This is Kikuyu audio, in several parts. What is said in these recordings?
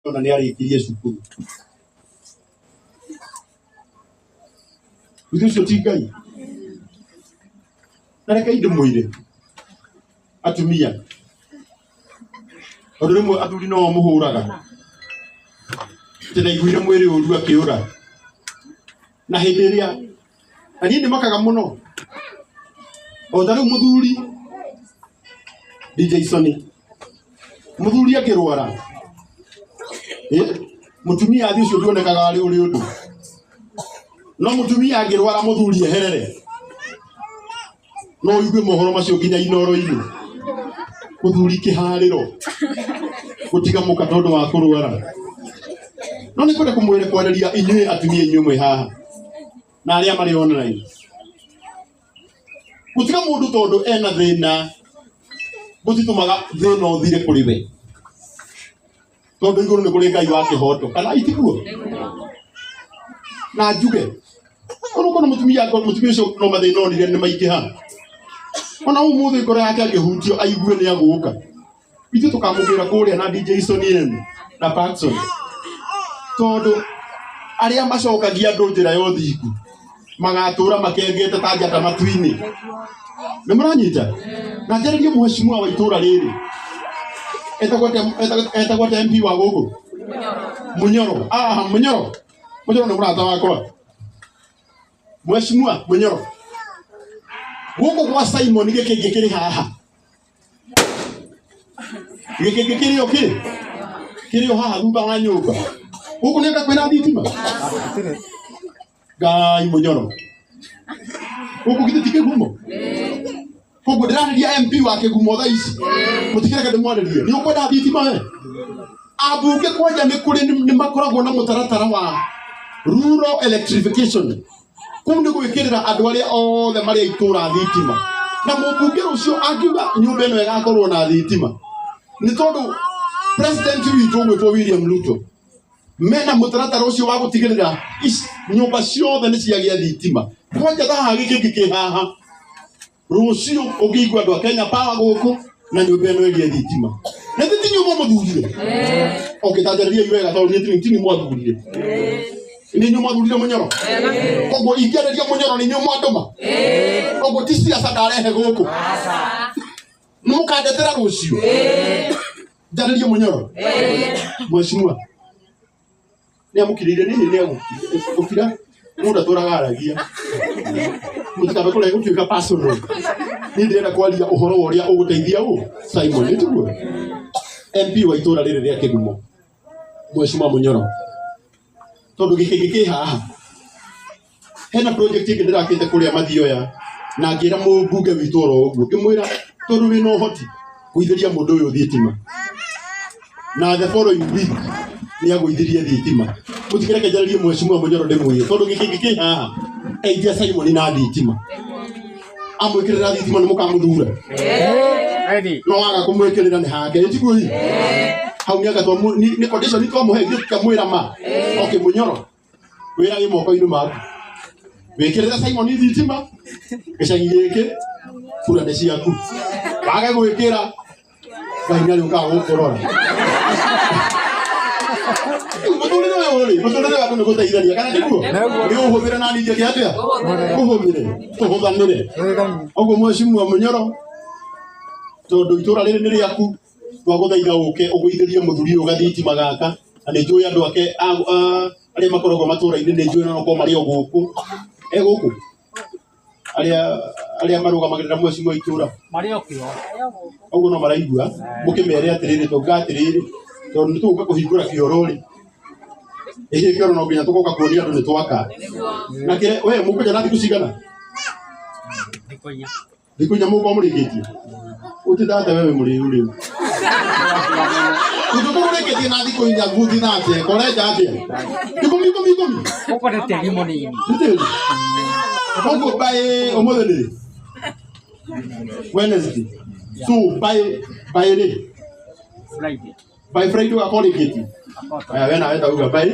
Ona nĩ arĩkirie cukuru. Githĩ ũcio ti Ngai? Na reke ndĩmwĩre atumia, tondũ rĩmwe athuri no mũhũraga atĩ ndaiguire mwĩrĩ ũru akĩũra na hĩndĩ ĩrĩa na niĩ nĩmakaga mũno o ta rĩu mũthuri DJ Sony mũthuri akĩrwara mũtumia athiĩ ũcio ndionekaga arĩ ũrĩ ũndũ no mũtumia angĩrwara mũthuri eherere no ũigue mohoro macio nginya inoro-inĩ mũthuri kĩharĩro gũtiga mũka tondũ wa kũrwara no nĩ kwenda kũmwĩra kwarĩria inyuĩ atumia inyuĩ mwĩ haha na arĩa marĩ online gũtiga mũndũ tondũ ena thĩna gũtitũmaga thĩna ũthire kũrĩ we tondũ igũrũ nĩ kũrĩ Ngai wa kĩhoto kana itiguo na njuge onokorwo mũtumia mũtumia ũcio no mathĩna onire nĩ maingĩha ona ũmũthĩ ngoro yake angĩhutio aigue nĩ agũka ithuĩ tũkamũgĩra kũrĩa na DJ Sony M na Paxson tondũ arĩa macokagia andũ njĩra ya ũthingu magatũra makengete ta njata matu-inĩ nĩ mũranyita na njarĩrie mheshimiwa wa itũra rĩrĩ etagwo atĩa atĩa MP wa gũkũ Munyoro ah Munyoro Munyoro nĩ mũrata wakwa mheshimiwa Munyoro gũkũ gwa Simon gĩkĩngĩ kĩrĩ haha gĩkĩngĩ kĩrĩ o kĩ kĩrĩ o haha thutha wa nyũmba gũkũ nĩ anga kwĩna thitima Ngai Munyoro gũkũ githĩ ti kĩgumo koguo ndĩrarĩria MP wa kĩgumo thaa ici mũtikĩreke ndĩmwarĩrie nĩ ũkwenda thitima we ambunge kwanja nĩ kũrĩ nĩ makoragwo na mũtaratara wa rural electrification kũu nĩ gwĩkĩrĩra andũ arĩa othe marĩ a itũra thitima na mũmbunge ũcio angiuga nyũmba ĩno ĩgakorwo na thitima nĩ tondũ president witũ ũgwĩtwo William Ruto mena mũtaratara ũcio wa gũtigĩrĩra nyũmba ciothe nĩ ciagĩa thitima kwanja thaha gĩkĩ kĩ haha rũciũ ũngĩigua andũ a Kenya Power gũkũ na nyũmba ĩno ĩgĩe thitima na ithuĩ ti nyũmba mũthurire okay tanjarĩriai wega tondũ niĩ ti mwathurire nĩ inyuĩ mwathurire Mũnyoro koguo ingĩarĩria Mũnyoro nĩ inyuĩ mwandũma koguo ti siasa ndarehe gũkũ nĩ mũkandetera rũciũ njarĩrie Mũnyoro mheshimiwa nĩ amũkirĩire nĩ nĩ agũkira mũndũ atũraga aragia mũtikabe kũrehe gũtuĩka personal niĩ ndĩrenda kwaria ũhoro wa ũrĩa ũgũteithia ũ Simon nĩ tiguo MP wa itũra rĩrĩ rĩa Kĩgumo mheshimiwa Mũnyoro tondũ gĩkĩngĩ kĩ haha hena project ĩngĩ ndĩrakĩte kũrĩa Mathioya na ngĩra mũmbunge witũ oro ũguo ngĩmwĩra tondũ wĩna ũhoti gũithĩria mũndũ ũyũ thitima na the following week nĩ agũithirie thitima mũtikĩreke njarĩrie mheshimiwa Mũnyoro ndĩmwĩre tondũ gĩkĩngĩ kĩ haha teithia Simon na thitima amwĩkĩrĩra thitima nĩ mũkamũthura Ready. no waga kũmwĩkĩrĩra nĩ hake ĩtiguo hihi hau nĩ anga nĩ condition twamũhe ithuĩ tũkamwĩra ma okay Mũnyoro wĩra wĩ moko-inĩ maku wĩkĩrĩre Simon thitima gĩcagi gĩkĩ kura nĩ ciaku wage gwĩkĩra Ngai nĩ arĩũkaga gũkũrora mũtũrĩre ũyũ rĩ mũtũrĩre waku nĩ gũteithania kana nĩguo nĩ ũhũthĩre na niĩ njĩke atĩa ũhũthĩre tũhũthanĩre ũguo mheshimiwa Mũnyoro tondũ itũra rĩrĩ nĩ rĩaku twagũthaitha ũke ũgũithĩrie mũthuri ũyũ gathitima gaka na nĩ njũĩ andũ ake arĩa makoragwo matũra-inĩ nĩ njũĩ no makorwo marĩ o gũkũ e gũkũ arĩa arĩa marũgamagĩrĩra mheshimiwa itũra Marĩ o kĩo. ũguo no maraigua mũkĩmere atĩrĩrĩ twauga atĩrĩrĩ tondũ nĩ tũgũka kũhingũra kĩoro rĩ ĩhĩ kĩoro no nginya tũgoka kuonia andũ nĩ twaka na kĩre we mũkũnja na thikũ cigana Thikũ inya. Thikũ inya mũgũkorwo mũrĩkĩtie ũtindate wewe mũrĩu rĩu ũngĩkorwo ũrĩkĩtie na thikũ inya nguthi nake korenja atĩa ikũmi ikũmi ikũmi Gũkũ nĩ tĩri mũnini. nĩ tĩri koguo by ũmũthĩ nĩ rĩ Wednesday so by rĩ Friday. by Friday ũgakorwo ũrĩkĩtie aya we nawe tauga by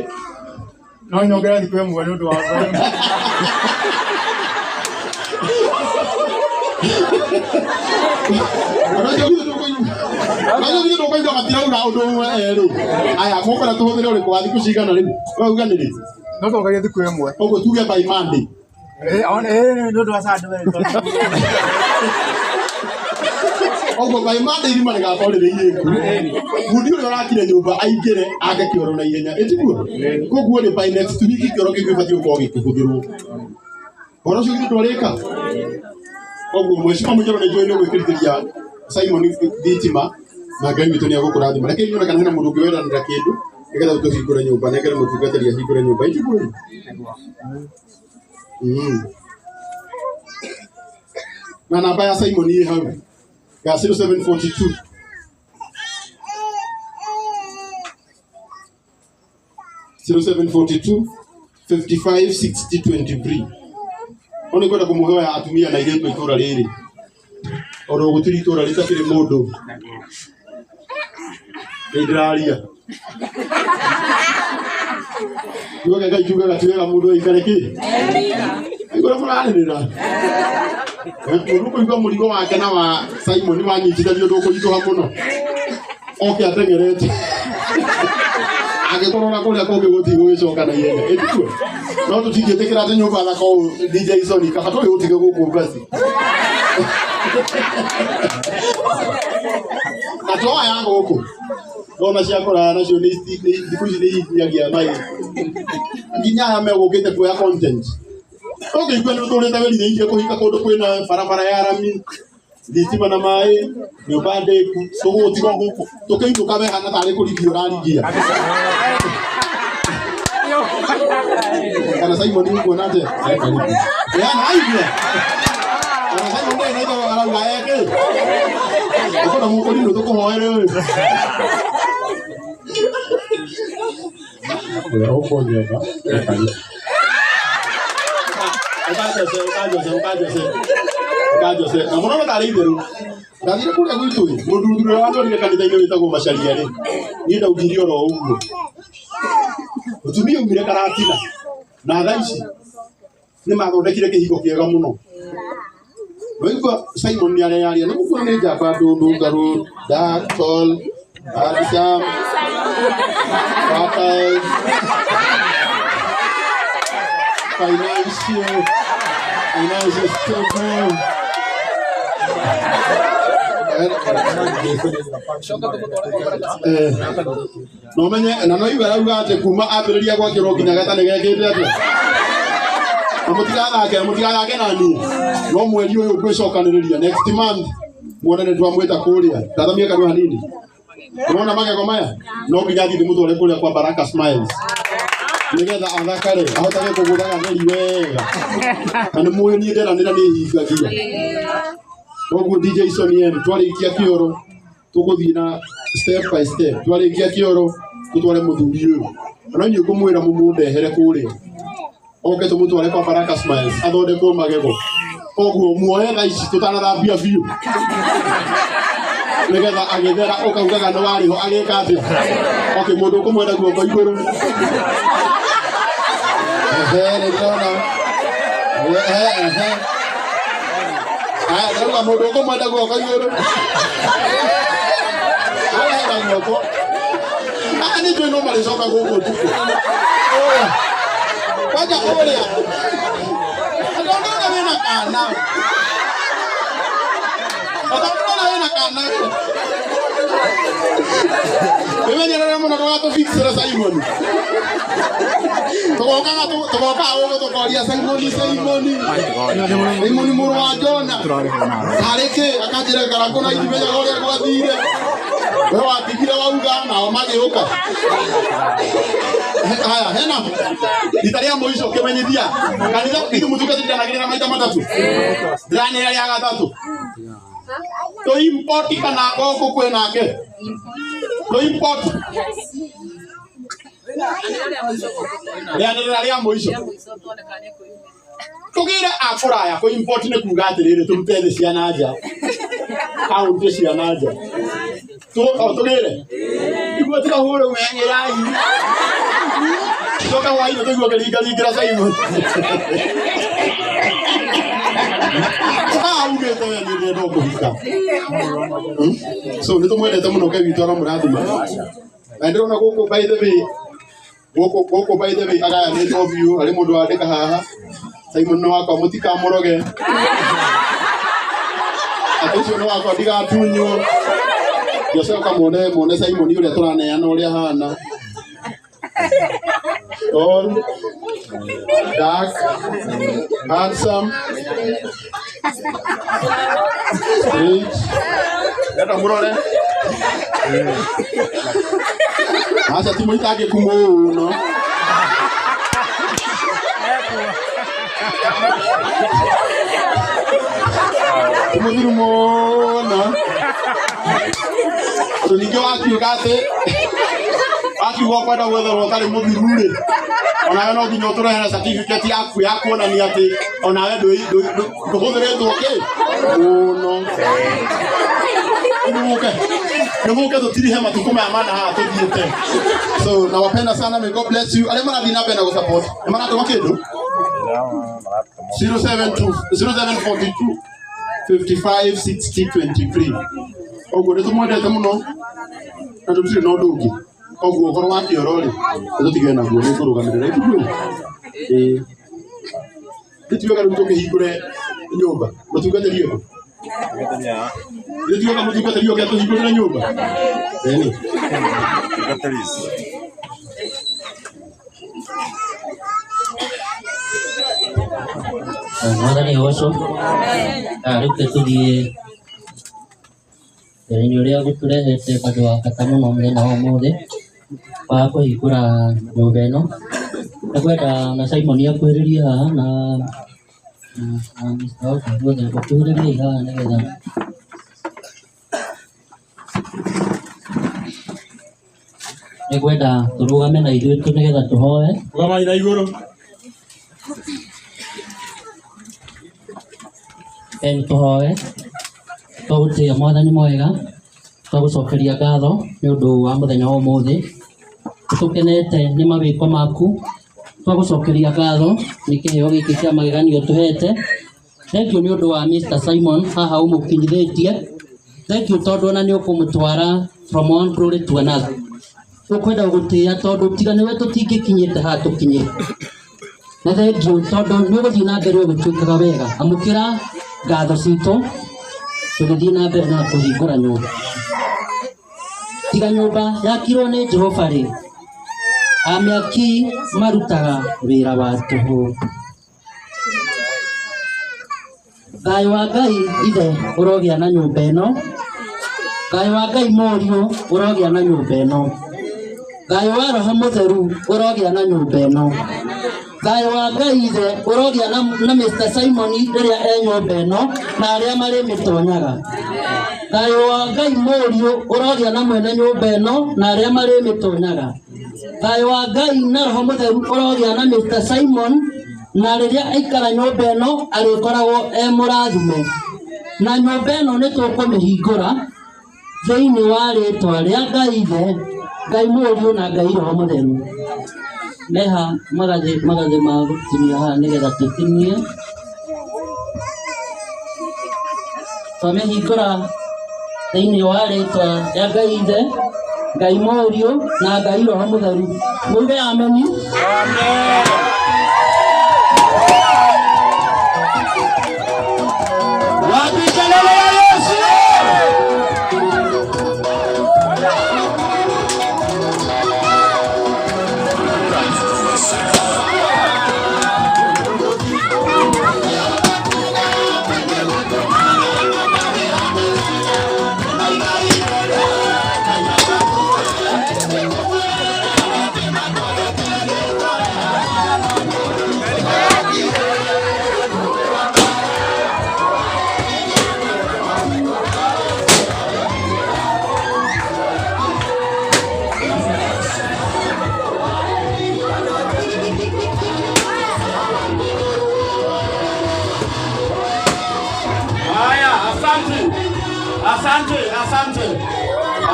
No nyongerere thikũ ĩmwe nĩ ũndũ wa ngoro. Ũndũ ũcio githĩ ndũkũigua? Nayo githĩ ndũkũigua matirauga ũndũ ũmwe erũ. Aya, mũkwenda tũhũthĩre ũrĩkũ wa thikũ cigana rĩu? We uga nĩ rĩ? No tũkagia thikũ ĩmwe. Ũguo tuge by Monday. Nĩ ũndũ wa Sunday. Ũguo by Monday irima rĩgakorwo rĩrĩ irĩku. Bundi ũrĩa ũrakire nyũmba aingĩre ake kĩoro na ihenya. Ĩtiguo? Koguo rĩ by next week kĩoro kĩu gĩbatiĩ gũkorwo gĩkĩhũthĩrwo. Ũhoro ũcio githĩ ndwarĩka? Koguo mheshimiwa Mũnjoro nĩ njũĩ nĩ ũgwĩkĩrithĩria Simon thitima na Ngai witũ nĩ egũkũrathima. Reke nyone kana hena mũndũ ũngĩ weranĩra kĩndũ nĩgetha tũhingũre nyũmba nengere mũtungatĩri ahingũre nyũmba. Ĩtiguo? Na namba ya Simon ĩ hau ya 0742 0742 55 60 23. Ono kwenda kumuhoya atumia na airĩtu a itũra rĩrĩ oro gũtirĩ itũra rĩtakĩrĩ mũndũ nĩ ndĩraria kiugo Ngai kiugaga ti wega mũndũ aikare kĩ igũrũ mũrarĩrĩra mũndũ kũigua mũrigo wake na wa Simon wanyitithanio ndũkũritũha mũno oke ateng'erete angĩkorwo na kũrĩa kũngĩ gũtigũgĩcoka na ihenya ĩtiguo no tũtingĩtĩkĩra atĩ nyũmba thaka ũũ DJ Sony kaba tũrĩ ũtige gũkũ basi na twoya gũkũ ndona cia kũraya nacio nĩ thikũ ici nĩ ihinyagia mai nginya aya megũkĩte kuoya content ũngĩigua nĩ ũtũrĩte wĩrirĩirie kũhika kũndũ kwĩna barabara ya rami thitima na maĩ nyũmba ndĩku tũgũgũtiga gũkũ tũkĩinũka we hana tarĩ kũrigia ũrarigia kana Simon ũkuona atĩa yana aigua ona Simon ndarĩ na ithogo arauga eke ũkona mũkũrinũ tũkũhoere ũyũ ũrĩa ũkũnyenda ũkanjose ũkanjose ũkanjose ũkanjose na mũno tarĩ itherũ ndathire kũrĩa gwitũ ĩ mũndundu ũrĩa watwarire kanitha-inĩ wĩtagwo Macharia rĩ niĩ ndaugire oro ũguo mũtumia aumire Karatina na thaa ici nĩ mathondekire kĩhingo kĩega mũno waigua Simon nĩ arearia nĩ gũkuona nĩ njamba ndũndũ ngarũ dark tall handsome fertile financial financial stable. No menye na no iwe arauga atĩ kuma ambĩrĩria gwakĩrwo nginya gatarĩ gekĩte atĩa na mũtigathake mũtigathake na niĩ no mweri ũyũ ngwĩcokanĩrĩria next month muone nĩ twamwĩta kũrĩa ndathamie kanua hanini ũrona magego maya no nginya thiĩ ndĩmũtware kũrĩa kwa Baraka Smiles nĩgetha athakare ahotage kũgũtha gatheri wega na nĩ mũĩ niĩ nderanĩra nĩ hingagia koguo DJ Sony M twarĩkia kĩoro tũgũthiĩ na step by step twarĩkia kĩoro tũtware mũthuri ũyũ na inyuĩ ngũmwĩra mũmũndehere kũrĩa oke tũmũtware kwa Baraka Smiles athondekwo magego koguo muoye thaa ici tũtanathambia biũ nĩgetha agĩthera ũkaugaga nĩ warĩho agĩka atĩa okay mũndũ ũkũmwenda guoko igũrũ ehe nĩ ndĩrona ehe ehe aya ndauga mũndũ ũkũmwenda guoko igũrũ arehera guoko aya nĩ njũĩ no marĩcoka gũkũ ũtukũ kwanja kũrĩa ndona wĩna kana ndona wĩna kana wĩmenyerere mũno ndũgatũfixĩre Simon tũgokaga tũgokaga gũkũ tũkoria Simon Simon Simon mũrũ wa Jona tarĩ kĩ akanjĩra karakũ na ithimenyaga ũrĩa gwathire we watigire wauga nao magĩũka haya hena rita rĩa mũico kĩmenyithia kanitha ithu mũtungatĩri ndanagĩrĩra maita matatũ ndĩranĩrĩra rĩa gatatũ tũ import kana gũkũ kwĩ nake tũ import rĩanĩrĩra rĩa mũico tũgĩre a kũraya kũ import nĩ kuga atĩrĩrĩ tũrute thĩ cia na nja kaũntĩ cia na nja tũgĩre iguo tikahũre weng'erai coka hwainĩ tũigue kĩringaringĩra Simon Ah ugete we ni ndĩrenda kũhika. So nĩ tũmwendete mũno Ngai witũ aramũrathima. Na ndĩrona gũkũ by the way gũkũ by the way agayanĩtwo biũ harĩ mũndũ wandĩka haha Simon nĩ wakwa mũtikamũroge. Atĩ ũcio nĩ wakwa ndigatunywo. Ngĩcoka muone Simon ũrĩa tũraneana ũrĩa ahana. Tall, dark, handsome, straight. Ndenda mũrore. Aca ti mũitangĩku mũno. Ti mũthiru mũno. Tondũ ningĩ wakiuga atĩ wakiuga ũkwenda gwetherwo ũtarĩ mũthiru rĩ, onawe no nginya ũtũrehere certificate yaku ya kuonania atĩ onawe ndũhũthĩrĩtwo kĩ mũno. Nĩmũke tũtirihe matukũ maya mana haha tũthiĩte. So nawapenda sana, may God bless you. Arĩa marathiĩ na mbere na gũsupport nĩ maratũma kĩndũ 072 0742 55 60 23. Ũguo nĩ tũmwendete mũno na tũtirĩ na ũndũ ũngĩ. Koguo ũhoro wa kĩoro rĩ, nĩtũtigane naguo nĩ kũrũgamĩrĩra ithuĩ. Ĩĩ. Nĩtuĩka rĩu tũkĩhingũre nyũmba mũtungatĩri ũyũ. Nĩtuĩka mũtungatĩri ũke atũhingũrĩre nyũmba. Ĩni. Mwathani ũcio rĩu tũthiĩ wĩra-inĩ ũrĩa gũtũrehete bado wa bata mũno mũthenya wa ũmũthĩ wa kũhingũra nyũmba ĩno. Nĩngwenda na Simon akuhĩrĩrie haha na Mr. Oka guothe ũkuhĩrĩriei haha nĩgetha nĩngwenda tũrũgame na ithuĩ tu nĩgetha tũhoe. Rũgamai na igũrũ. Tũhoe. Twagũtĩĩa Mwathani mwega, twagũcokeria ngatho nĩ ũndũ wa mũthenya wa ũmũthĩ. Tũkenete nĩ mawĩko maku, twagũcokeria ngatho nĩ kĩheo gĩkĩ kĩa mageganio ũtũhete. Thank you nĩ ũndũ wa Mr. Simon haha ũmũkinyithĩtie. Thank you tondũ ona nĩ ũkũmũtwara from one glory to another. Tũkwenda gũgũtĩĩa tondũ tiga nĩwe tũtingĩkinyĩte haha tũkinyĩte. Na thank you tondũ nĩ ũgũthiĩ na mbere ũgĩtuĩkaga wega. Amũkĩra ngatho citũ tũgĩthiĩ na mbere na kũhingũra nyũmba. Tiga nyũmba yakirwo nĩ Jehova rĩ, amĩaki marutaga wĩra wa tũhũ. Thayũ wa Ngai ithe ũrogĩa na nyũmba ĩno. Thayũ wa Ngai mũriũ ũrogĩa na nyũmba ĩno. Thayũ wa Roho Mũtheru ũrogĩa na nyũmba ĩno. Thayũ wa Ngai ithe ũrogĩa na Mr. Simon rĩrĩa e nyũmba ĩno na arĩa marĩmĩtonyaga. Thayũ wa Ngai mũriũ ũrogĩa na mwene nyũmba ĩno na arĩa marĩmĩtonyaga. Thayũ wa Ngai na Roho Mũtheru ũrogĩa na Mr. Simon na rĩrĩa aikara nyũmba ĩno arĩkoragwo e mũrathime. Na nyũmba ĩno nĩ tũkũmĩhingũra thĩinĩ wa rĩtwa rĩa Ngai ithe, Ngai mũriũ na Ngai Roho Mũtheru. Meha magathĩ ma gũtinia haha nĩgetha tũtinie. Twamĩhingũra thĩinĩ wa rĩtwa rĩa Ngai ithe, Ngai mũriũ na Ngai Roho Mũtheru. Muge ameni. Wapi kelele ya Yesu? Haya, asante. Asante, asante.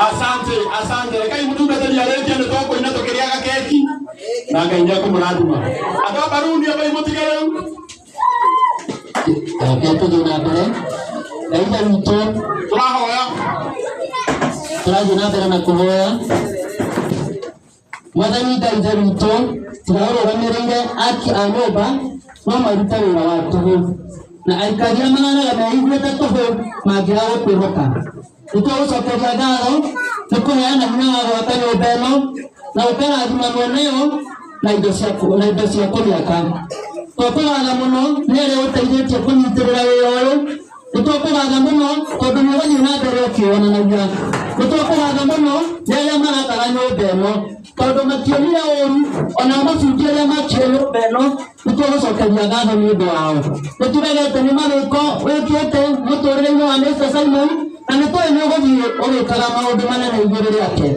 Asante, asante. Rekai mũtungatĩri arĩkie nĩ tũkũina tũkĩrĩaga keki na Ngai nĩ ekũmũrathima. Andũ a Baruni ambai mũtige rĩu. Reke tũthiĩ na mbere. Ngai Ithe witũ, Tũrahoya. Tũrathiĩ na mbere na kũhoya. Mwathani Ngai Ithe witũ, tiga ũrũgamĩrĩire aki a nyũmba no marute wĩra wa tũhũ na aikaria mahanaga meiguĩte tũhũ mangĩaga gũkwĩhoka. Nĩtũgũcokeria ngatho nĩ kũheana hinya wa gwaka nyũmba ĩno na ũkarathima mwene yo na indo cia kũmĩaka. Twakũgatha mũno nĩ arĩa ũteithĩtie kũnyitĩrĩra wĩra ũyũ. Nĩtũkũgatha mũno tondũ nĩ ũrathiĩ na mbere ũkĩonanagia. Nĩtũkũgatha mũno nĩ arĩa marakaga nyũmba ĩno tondũ mationire ũru ona mabundi arĩa makire nyũmba ĩno. Nĩtũgũcokeria ngatho nĩ ũndũ wao. Nĩtũregete nĩ mawĩko wĩkĩte mũtũrĩre-inĩ wa Mr. Simon na nĩtũĩ nĩ ũgũthiĩ ũgĩkaga maũndũ manene igũrũ rĩake.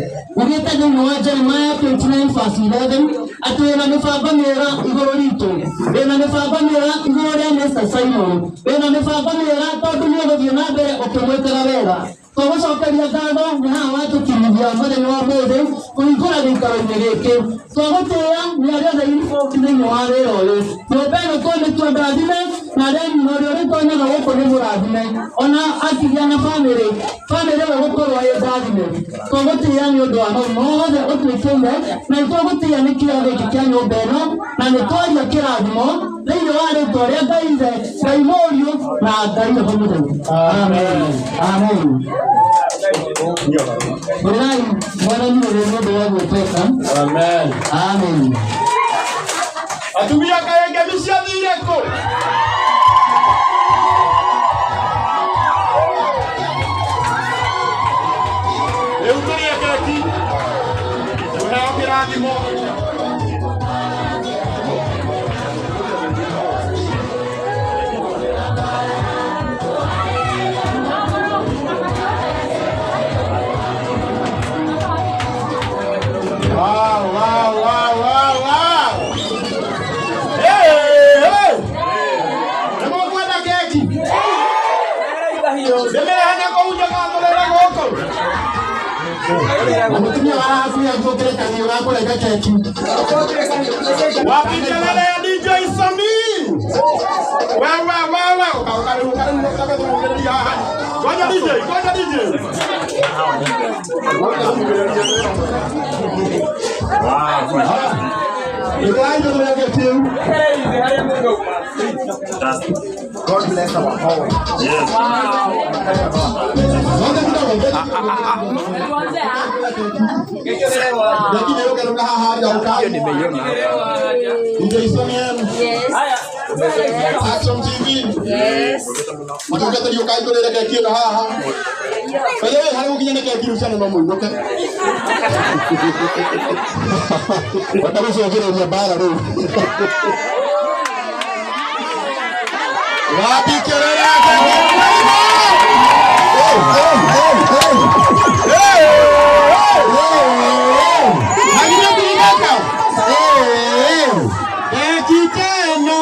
Ugĩte thĩinĩ wa Jeremiah 29:11 atĩ wĩna mĩbango mĩega igũrũ ritũ, wĩna mĩbango mĩega igũrũ rĩa Mr. Simon, wĩna mĩbango mĩega tondũ nĩ ũgũthiĩ na mbere ũkĩmwĩkaga wega. Twagũcokeria ngatho nĩ haha watũkinyithia mũthenya wa ũmũthĩ kũhingũra gĩikaro-inĩ gĩkĩ. Twagũtĩĩa nĩ arĩa othe involved thĩinĩ wa wĩra ũyũ. Nyũmba ĩno twamĩtua ndathime na arĩa na ũrĩa ũrĩtonyaga gũkũ nĩ mũrathime ona akigĩa na bamĩrĩ bamĩrĩ ĩyo gũkorwo ĩ ndathime. Twagũtĩĩa nĩ ũndũ wa mau mothe ũtwĩkĩire na nĩtwagũtĩĩa nĩ kĩo gĩkĩ kĩa nyũmba ĩno na nĩtwaria kĩrathimo thĩinĩ wa rĩtwa rĩa Ngai Ithe, Ngai Mũriũ na Ngai Roho Mũtheru. Amen. Amen. Hũrĩrai Mwathani ũrĩ nĩ ũndũ wa gwĩtĩka. Amen. Amen. Atumia kaĩ ngemi ciathire kũ? Rĩu tũrĩe keki tũheo kĩrathimo. Wow, wow, wow, wow, wow. Hey, hey. Nĩ mũkwenda keki? Ndĩmĩrehe na kũu njoka gũkũ. Na mũtumia wa hakuhĩ angĩũkĩre kahiũ ga kũrenga keki. Wapi kelele ya DJ Sami? Wewe wewe uka haha. Ngoja DJ, ngoja DJ. God bless our home. Yes. Action TV. Yes. Mũtungatĩri ũkai tũrĩre keki ĩno haha. By the way, harĩ gũkinya nĩ keki rĩu ciana no mũinũke. Wenda gũcũngĩrĩria mbara rĩu. Wapi kelele ya keki? Nagina kuinaka. Keki teno.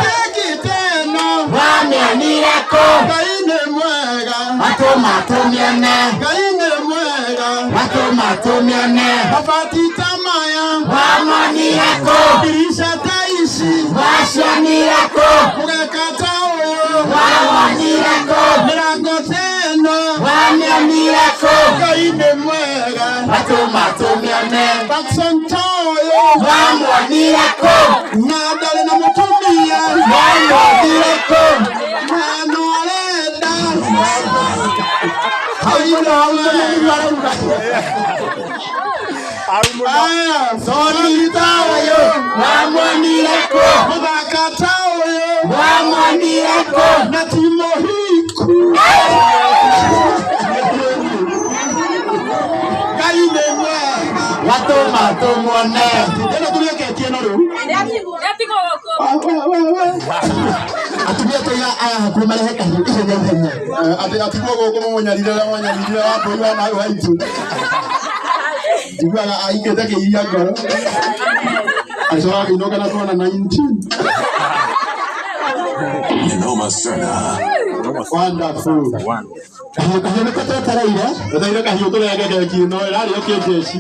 Keki teno. Ngai nĩ mwega. Ngai nĩ mwega. Mabati ta maya. Dirisha ta ici. Mũgeka ta ũyũ. Mĩrango ta ĩno. Ngai nĩ mwega. Jackson ta ũyũ. Na ndarĩ na mũtumia. Na no arenda. Aya, Soni ta ũyũ. Mũthaka ta ũyũ. Na ti mũhiku. Ngai nĩ mwega. Ĩno tũrĩe keki ĩno rĩu. Atumia tũiga aya hakuhĩ marehe kahiũ ihenya ihenya. Atĩ atigwo gũkũ mũmũnyarire ũrĩa mwanyarire wa mbũri wa nawe haitũ. Njiguaga aingĩte kĩiria ngoro. Acoka akĩinũka na twana 19. Noma Serna. Wonderful. Kahiũ kahiũ nĩko twetereire. Wetereire kahiũ tũrenge keki ĩno ĩrarĩo kĩnjeci.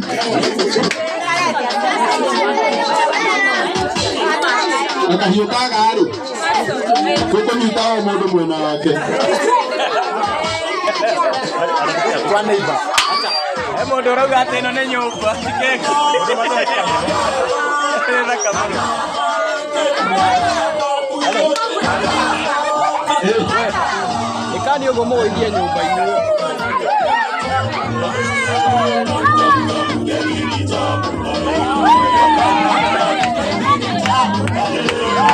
Na kahiũ kaga rĩ. Tũkũnyita o mũndũ mwena wake. Kwa neighbor. Mũndũ ũrauga atĩ ĩno nĩ nyũmba ti keki. Nĩ thaka mũno. Ĩkani ũguo mũgũithie nyũmba inyuĩ.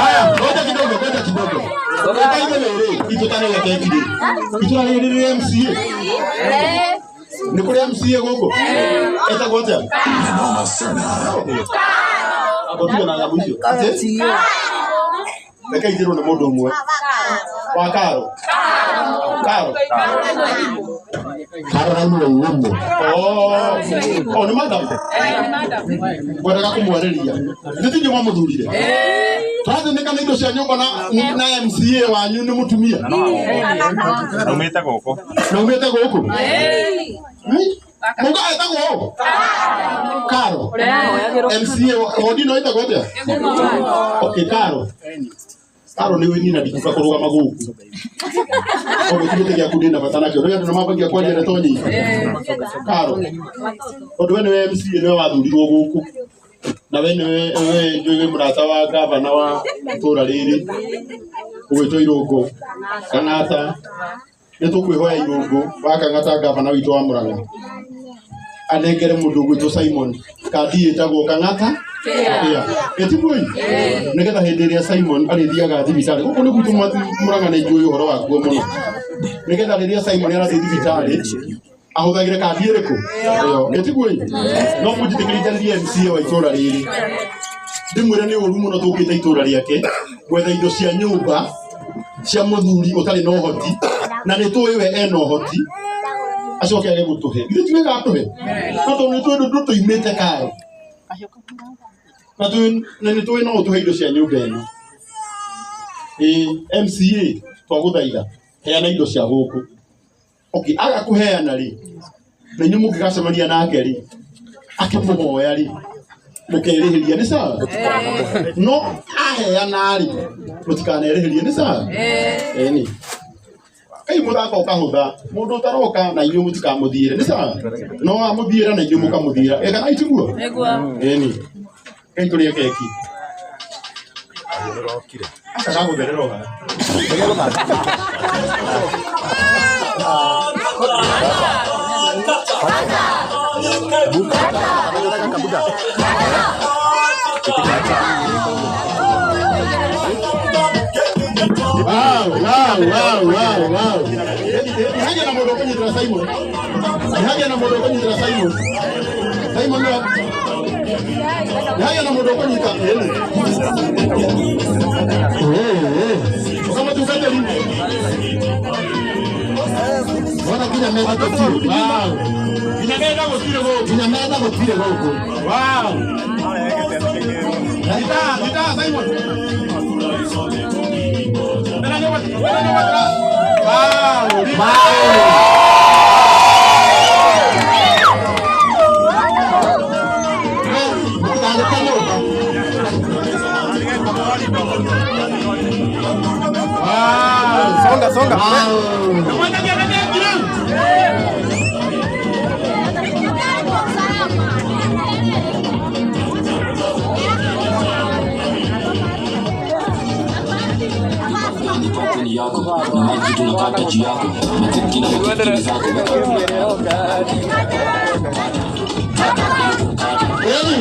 Haya, ngoja kidogo, ngoja kidogo. Reke ithe rĩrĩ, itũtarĩre keki rĩ. Itũra rĩrĩ rĩ MCA. Nĩ kũrĩ MCA gũkũ? Etagwo atĩa? Gũtirĩ na nyamũ icio. Atĩ? Reke ithĩrwo nĩ mũndũ ũmwe. Wa Karo. Karo. Caroline Wairimu. Oh, oh nĩ madam. Ngwendaga kũmwarĩria. Nĩ ti inyuĩ mwamũthurire? Tũrathĩnĩka nĩ indo cia nyũmba na MCA wanyu nĩ mũtumia. Naumĩte gũkũ. Na umĩte gũkũ? Mũga etagwo ũ? Karo. MCA wodi no ĩtagwo atĩa? Okay, Karo. Karo nĩ wĩ nina ndikuga kũrũgama gũkũ. Koguo ti gĩtĩ gĩaku ndĩna bata nakĩo. Rĩu andũ nĩ mambagia kwaria ndeto nyingĩ. Karo. Tondũ we nĩwe MCA nĩwe wathurirwo gũkũ. Na we nĩwe we njũĩ wĩ mũrata wa gavana wa itũra rĩrĩ. Ũgwĩtwo Irũngũ. Kang'ata. Nĩ tũkwĩhoya Irũngũ wa Kang'ata gavana witũ wa Murang'a. Anengere mũndũ ũgwĩtwo Simon kandi ĩtagwo Kang'ata Kĩa. Ĩtiguo-ĩ? Nĩgetha hĩndĩ ĩrĩa Simon arĩthiaga thibitarĩ gũkũ nĩ gwitũ Murang'a nĩ njũĩ ũhoro wakuo mũno. Nĩgetha rĩrĩa Simon arathiĩ thibitarĩ ahũthagĩre kandi ĩrĩkũ? Ĩyo. Ĩtiguo-ĩ? No mũnjĩtĩkĩrie njarĩrie MCA wa itũra rĩrĩ. Ndĩmwĩre nĩ ũru mũno tũkĩte itũra rĩake gwetha indo cia nyũmba cia mũthuri ũtarĩ na ũhoti na nĩ tũĩ we ena ũhoti acoke age gũtũhe. Githĩ ti wega atũhe? No tondũ nĩ tũĩ ndũtũimĩte karo. Na na nĩ tũĩ no ũtũhe indo cia nyũmba ĩno. Ĩĩ MCA twagũthaitha heana indo cia gũkũ. Okay, aga kũheana rĩ na inyuĩ mũngĩgacemania nake rĩ akĩmũhoya rĩ mũkerĩhĩria nĩ sawa? No aheana rĩ mũtikanerĩhĩrie nĩ sawa? Ĩni. Kai mũthako ũkahũtha mũndũ ũtaroka na inyuĩ mũtikamũthiĩre nĩ sawa? No amũthiĩra na inyuĩ mũkamũthiĩra. Ĩ kana itiguo? Ĩni. Kai tũrĩe keki. Aca gagũtherera ũha. Wow, wow, wow, wow, wow. Nĩ na mũndũ ũkũnyitĩra Simon. Nĩ na mũndũ ũkũnyitĩra Simon. Simon nĩ na mũndũ ũkũnyita. Ĩni. Ũkamũtungatĩri. Ona nginya metha gũtirĩ. Wow. Nginya metha gũtirĩ gũkũ. Nginya metha gũtirĩ gũkũ. Wow. Gita, gita, Simon. Wow. Mũtikanate nyũmba. Songa, songa. Kampuni yako na maji tunakata juu yako na makini zako. Yaani